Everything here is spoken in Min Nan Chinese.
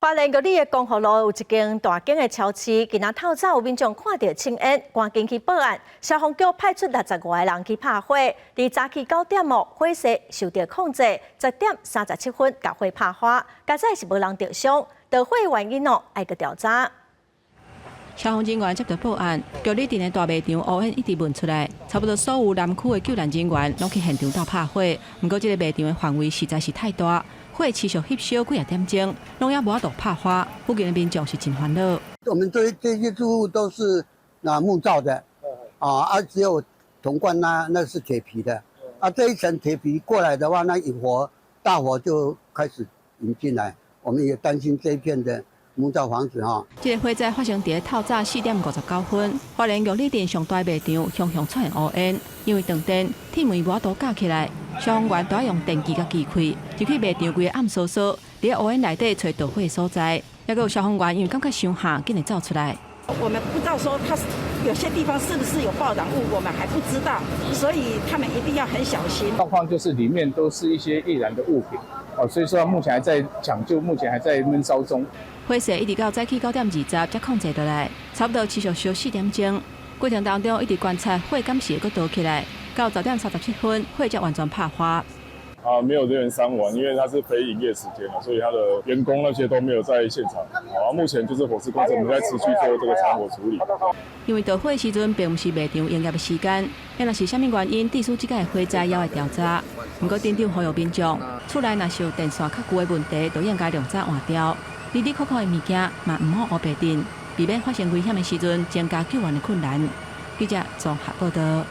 花蓮玉里的光復路有一間大間的超市，今仔透早有民眾看著青煙，趕緊去報案。消防局派出60外個人去拍火，佇早起9點哦，火勢受著控制，10點37分共火拍花，佳哉是無人著傷。著火原因哦，愛閣調查。消防人員接著報案，玉里鎮的大賣場烏煙一直聞出來，差不多所有南區的救難人員攏去現場鬥拍火。毋過這个賣場的範圍實在是太大，火持續翕燒幾仔點鐘，攏猶無法度拍花。附近的民眾是真煩惱。我們這些住戶都是那木造的，啊，只有銅罐那是鐵皮的，啊，這一層鐵皮過來的話，那一火大火就開始引進來，我們也擔心這一片的木造房子哈。這个火災發生佇透早4點59分，花蓮玉里鎮上大賣場雄雄出現烏煙，因為斷電，鐵門無法度架起來，消防員都愛用電鋸共支開，入去賣場規个暗嗖嗖，佇烏煙內底揣著火的所在，猶閣有消防員因為感覺傷寒，緊會走出來。我們不知道說它有些地方是不是有爆燃物，我們還不知道，所以他們一定要很小心。狀況就是裡面都是一些易燃的物品，哦，所以說目前還在搶救，目前還在悶燒中。火勢一直到早起9點20才控制落來，差不多持續燒4點鐘。過程當中一直觀察火敢是會閣著起來，到10點37分，火才完全拍花。啊，沒有人員傷亡，因為它是非營業時間，所以他的員工那些都沒有在現場。啊，目前就是火勢控制，我們在持續做這個殘火處理。因為著火時陣並毋是賣場營業的時間，若是啥物原因致使這個火災猶愛調查。毋過鎮長呼籲民眾，厝內若是有電線較舊的問題，都應該量早換掉。哩哩扣扣的物件嘛毋好烏白擲，避免發生危險的時陣增加救援的困難。記者綜合報導。